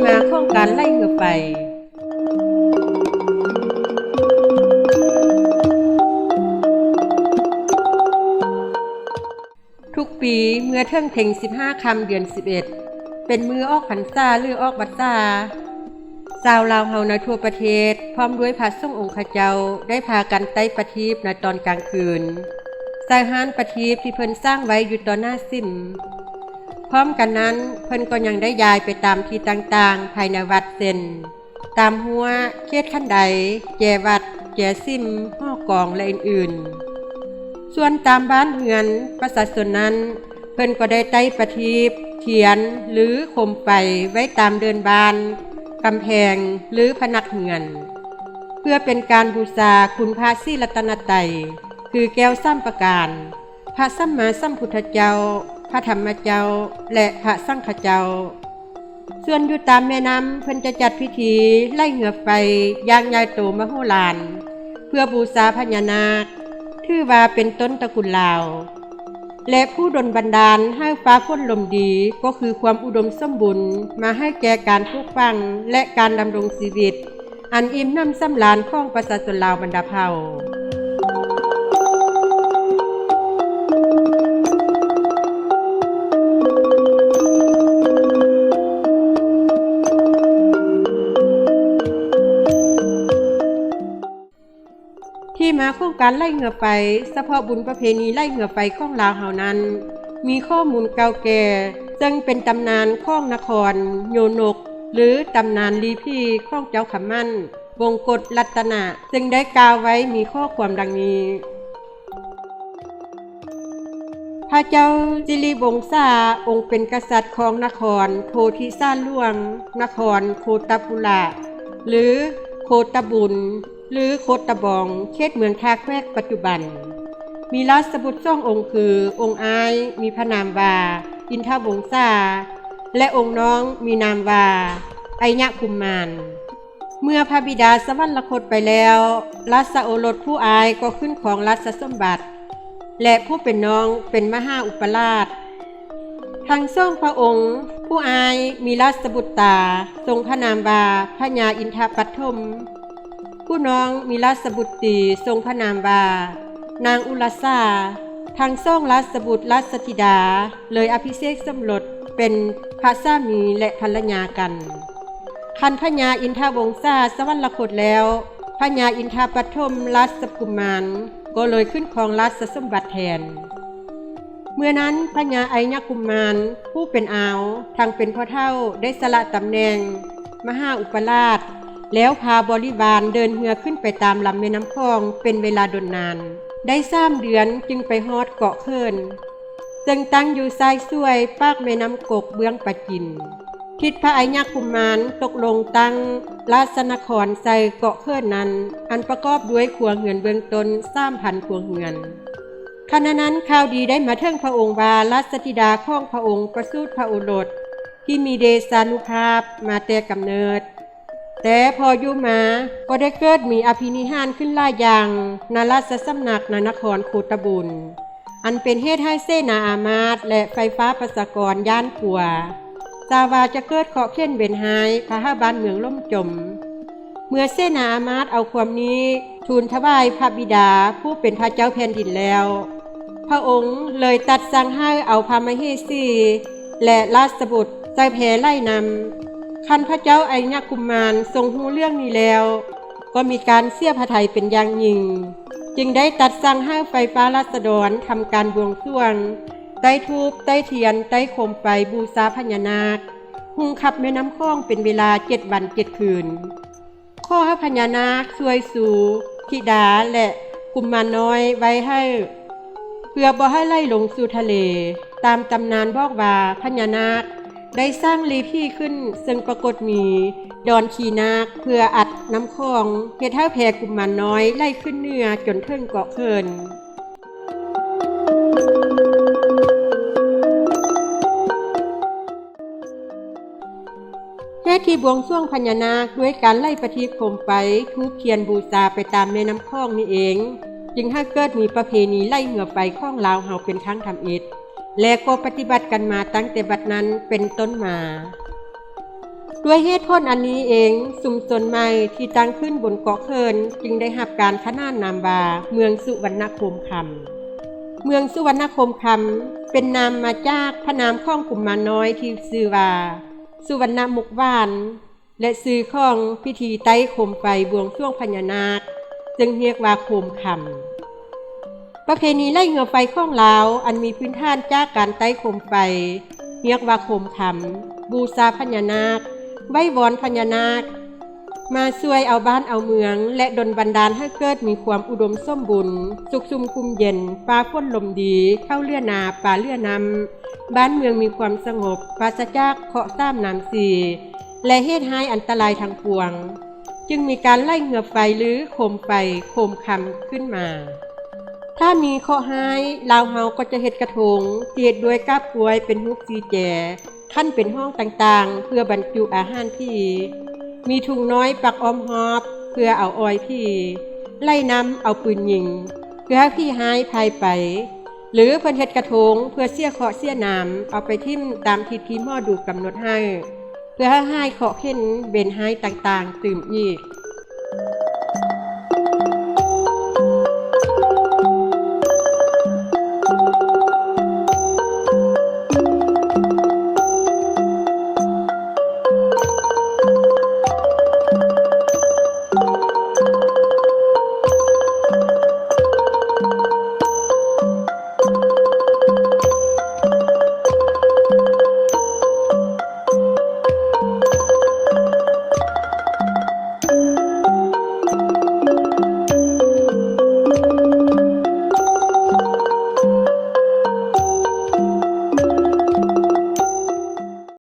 ມາຂອງການໄລ່ເຮືອໄຟ. ທຸກປີເມື່ອເຖິງເພັງສິບຫ້າຄ່ຳເດືອນສິບເອັດ ເປັນມື້ອອກພັນສາ ຫຼື ອອກວັດສາ, ຊາວລາວເຮົາໃນທົ່ວປະເທດ ພ້ອມດ້ວຍພະສົງອົງຄະເຈົ້າ ໄດ້ພາກັນໄຕ້ປະທີບໃນຕອນກາງຄືນ ໃສ່ຮ້ານປະທີບທີ່ເພິ່ນສ້າງໄວ້ຢູ່ຕໍ່ໜ້າສິມ. ພ້ອມກັນນັ້ນ ເພິ່ນກໍຍັງໄດ້ຢາຍໄປຕາມທີ່ຕ່າງໆພາຍໃນວັດ ເຊັ່ນ ຕາມຮົ້ວ, ເຂດຄັນໄດ, ແຈວັດ, ແຈສິມ, ຫໍກອງ ແລະ ອື່ນໆ. ສ່ວນຕາມບ້ານເຮືອນປະຊາຊົນນັ້ນ ເພິ່ນກໍໄດ້ໄຕ້ປະທີບ, ທຽນ ຫຼື ໂຄມໄຟໄວ້ຕາມເດີ່ນບ້ານ, ກຳແພງ ຫຼື ຜະໜັກເຮືອນ ເພື່ອເປັນການບູຊາຄຸນພະສີ່ລັດຕະນະໄຕ ຄືແກ້ວສາມປະການ, ພະສຳມາສຳພຸດທະເຈົ້າ, ພະທຳມະເຈົ້າ ແລະ ພະສັງຄະເຈົ້າ. ສ່ວນຢູ່ຕາມແມ່ນ້ຳ ເພິ່ນຈະຈັດພິທີໄລ່ເຮືອໄຟຢ່າງໃຫຍ່ໂຕມະໂຫລານ ເພື່ອບູຊາພະຍານາກ, ຖືວ່າເປັນຕົ້ນຕະກຸນລາວ ແລະ ຜູ້ດົນບັນດານໃຫ້ຟ້າຝົນລົມດີ ກໍຄືຄວາມອຸດົມສົມບູນ ມາໃຫ້ແກ່ການປູກຝັງ ແລະ ການດຳລົງຊີວິດ ອັນອີ່ມໜຳສຳລານຂອງປະຊາຊົນລາວບັນດາເຜົ່າ. ທີ່ມາຂອງການໄລ່ເຮືອໄຟ, ສະເພາະບຸນປະເພນີໄລ່ເຮືອໄຟຂອງລາວເຮົານັ້ນ ມີຂໍ້ມູນເກົ່າແກ່ ເຊິ່ງເປັນຕຳນານຂອງນະຄອນໂຍນົກ ຫຼື ຕຳນານລີຜີຂອງເຈົ້າຄຳໝັ້ນ ວົງກົດລັດຕະນະ ເຊິ່ງໄດ້ກ່າວໄວ້ມີຂໍ້ຄວາມດັ່ງນີ້. ພະເຈົ້າສິລິວົງສາ ອົງເປັນກະສັດຄອງນະຄອນໂພທິສານຫຼວງ, ນະຄອນໂຄຕະປຸລະ ຫຼື ໂຄຕະບຸນ ຫຼື ໂຄຕະບອງ, ເຂດເມືອງທ່າແຂວກປັດຈຸບັນ. ມີລາຊະບຸດສອງອົງຄື ອົງອ້າຍມີພະນາມວ່າອິນທະວົງສາ ແລະ ອົງນ້ອງມີນາມວ່າໄອຍະກຸມມານ. ເມື່ອພະບິດາສະຫວັນລະຄົດໄປແລ້ວ, ລາຊະໂອລົດຜູ້ອ້າຍກໍຂຶ້ນຄອງລາຊະສົມບັດ ແລະ ຜູ້ເປັນນ້ອງເປັນມະຫາອຸປະລາດ. ທັງສອງພະອົງ, ຜູ້ອ້າຍມີລາຊະບຸດຕາ ຊົງພະນາມວ່າພະຍາອິນທະປັດຖົມ, ຜູ້ນ້ອງມີລາຊະບຸດຕີ ຊົງພະນາມວ່ານາງອຸລະສາ. ທັງສອງລາຊະບຸດລາຊະທິດາເລີຍອະພິເສກສົມລົດເປັນພະສາມີ ແລະ ພັນລະຍາກັນ. ຄັນພະຍາອິນທະວົງສາສະຫວັນລະຄົດແລ້ວ, ພະຍາອິນທະປັດຖົມລາຊະກຸມມານກໍເລີຍຂຶ້ນຄອງລາຊະສົມບັດແທນ. ເມື່ອນັ້ນພະຍາໄອຍະກຸມມານຜູ້ເປັນອາວ ທັງເປັນພໍ່ເຖົ້າ ໄດ້ສະຫຼະຕຳແໜ່ງມະຫາອຸປະລາດ ແລ້ວພາບໍລິວານເດີນເຮືອຂຶ້ນໄປຕາມລຳແມ່ນ້ຳຂອງເປັນເວລາດົນນານ ໄດ້ສາມເດືອນຈຶ່ງໄປຮອດເກາະເຂີນ ເຊິ່ງຕັ້ງຢູ່ຊ້າຍສວຍປາກແມ່ນ້ຳກົກເບື້ອງປາຈິນ. ທິດພະໄອຍະກຸມມານຕົກລົງຕັ້ງລາຊະນະຄອນໃສ່ເກາະເຂີນນັ້ນ ອັນປະກອບດ້ວຍຄົວເຮືອນເບື້ອງຕົ້ນສາມພັນຄົວເຮືອນ. ຂະນະນັ້ນຂ່າວດີໄດ້ມາເຖິງພະອົງວ່າ ລາຊະທິດາຂອງພະອົງປະສູດພະໂອລົດທີ່ມີເດຊານຸພາບມາແຕ່ກຳເນີດ. ແຕ່ພໍຢູ່ມາກໍໄດ້ເກີດມີອະພິນິຫານຂຶ້ນຫຼາຍຢ່າງ ນະລາຊະສຳນັກ ນະນະຄອນໂຄຕະບຸນ ອັນເປັນເຫດໃຫ້ເສນາອາມາດ ແລະ ໄຟຟ້າປະຊາກອນຢ້ານກົວ ຊາວວ່າຈະເກີດເຄາະເຂັນເວນຮ້າຍ ພາຫາບ້ານເມືອງລົ້ມຈົມ. ເມື່ອເສນາອາມາດເອົາຄວາມນີ້ທູນຖວາຍພະບິດາຜູ້ເປັນພະເຈົ້າແຜ່ນດິນແລ້ວ, ພະອົງເລີຍຕັດສັ່ງໃຫ້ເອົາພະມະເຫສີ ແລະ ລາຊະບຸດໃສ່ແພໄຫຼນຳ. ຄັນພະເຈົ້າໄອຍະກຸມມານຊົງຮູ້ເລື່ອງນີ້ແລ້ວ ກໍມີການເສຍພະໄທເປັນຢ່າງຍິ່ງ, ຈຶ່ງໄດ້ຕັດສັ່ງໃຫ້ໄຟຟ້າລາຊະດອນທຳການບວງສວງ, ໄຕ້ທູບ, ໄຕ້ທຽນ, ໄຕ້ໂຄມໄຟບູຊາພະຍານາກ, ຮຸ່ງຂັບແມ່ນ້ຳຂອງເປັນເວລາເຈັດວັນເຈັດຄືນ. ຂໍໃຫ້ພະຍານາກຊ່ວຍຊູທິດາ ແລະ ກຸມມານນ້ອຍໄວ້ໃຫ້ ເພື່ອບໍ່ໃຫ້ໄຫຼລົງສູ່ທະເລ. ຕາມຕຳນານບອກວ່າ ພະຍານາກໄດ້ສ້າງລີຜີຂຶ້ນ ເຊິ່ງປາກົດມີດອນຂີ້ນາກເພື່ອອັດນ້ຳຂອງ, ເຮັດໃຫ້ແພກຸມມານນ້ອຍໄຫຼຂຶ້ນເໜືອຈົນເຖິງເກາະເຂີນ. ເຫດທີ່ບວງສວງພະຍານາກດ້ວຍການໄຫຼປະທີບໂຄມໄຟ, ທູບທຽນບູຊາໄປຕາມແມ່ນ້ຳຂອງນີ້ເອງ, ຈຶ່ງໃຫ້ເກີດມີປະເພນີໄຫຼເຮືອໄຟຂອງລາວເຮົາເປັນຄັ້ງທຳອິດ ແລະ ກໍປະຕິບັດກັນມາຕັ້ງແຕ່ບັດນັ້ນເປັນຕົ້ນມາ. ດ້ວຍເຫດຜົນອັນນີ້ເອງ, ຊຸມຊົນໃໝ່ທີ່ຕັ້ງຂຶ້ນບົນເກາະເຂີນຈຶ່ງໄດ້ຮັບການຂນານນາມວ່າເມືອງສຸວັນນະໂຄມຄຳ. ເມືອງສຸວັນນະໂຄມຄຳ ເປັນນາມມາຈາກພະນາມຂອງກຸມມານນ້ອຍທີ່ຊື່ວ່າ ສຸວັນນະມຸກຫວານ ແລະ ຊື່ຂອງພິທີໄຕ້ໂຄມໄຟບວງສວງພະຍານາກ ເຊິ່ງຮຽກວ່າໂຄມຄຳ. ປະເພນີໄລ່ເຮືອໄຟຂອງລາວ ອັນມີພື້ນຖານຈາກການໄຕ້ໂຄມໄຟ ຮຽກວ່າໂຄມຄຳ, ບູຊາພະຍານາກ, ໄຫວ້ວອນພະຍານາກ ມາຊ່ວຍເອົາບ້ານເອົາເມືອງ ແລະ ດົນບັນດານໃຫ້ເກີດມີຄວາມອຸດົມສົມບູນ, ສຸກຊຸ່ມກຸ່ມເຢັນ, ຟ້າຝົນລົມດີ, ເຂົ້າເຫຼືອນາ, ປາເຫຼືອນ້ຳ, ບ້ານເມືອງມີຄວາມສະຫງົບ, ປາສະຈາກເຄາະສາມນາມສີ່ ແລະ ເຫດຮ້າຍອັນຕະລາຍທັງປວງ, ຈຶ່ງມີການໄລ່ເຮືອໄຟ ຫຼື ໂຄມໄຟ, ໂຄມຄຳ ຂຶ້ນມາ. ຖ້າມີເຄາະຮ້າຍ, ລາວເຮົາກໍຈະເຮັດກະທົງທີ່ເຮັດດ້ວຍກາບກ້ວຍເປັນຮູບສີ່ແຈ, ຂັ້ນເປັນຫ້ອງຕ່າງໆ ເພື່ອບັນຈຸອາຫານຜີ, ມີທຸງນ້ອຍປັກອ້ອມຮອບເພື່ອເອົາອອຍຜີ, ໄລ່ນ້ຳເອົາປືນຍິງ ເພື່ອໃຫ້ຜີຮ້າຍພາຍໄປ, ຫຼື ເພິ່ນເຮັດກະທົງເພື່ອເສຍເຄາະເສຍນາມ ເອົາໄປຖິ້ມຕາມທິດທີ່ໝໍດູກຳນົດໃຫ້ ເພື່ອໃຫ້ຫາຍເຄາະເຂັນເວນຮ້າຍຕ່າງໆຕື່ມອີກ.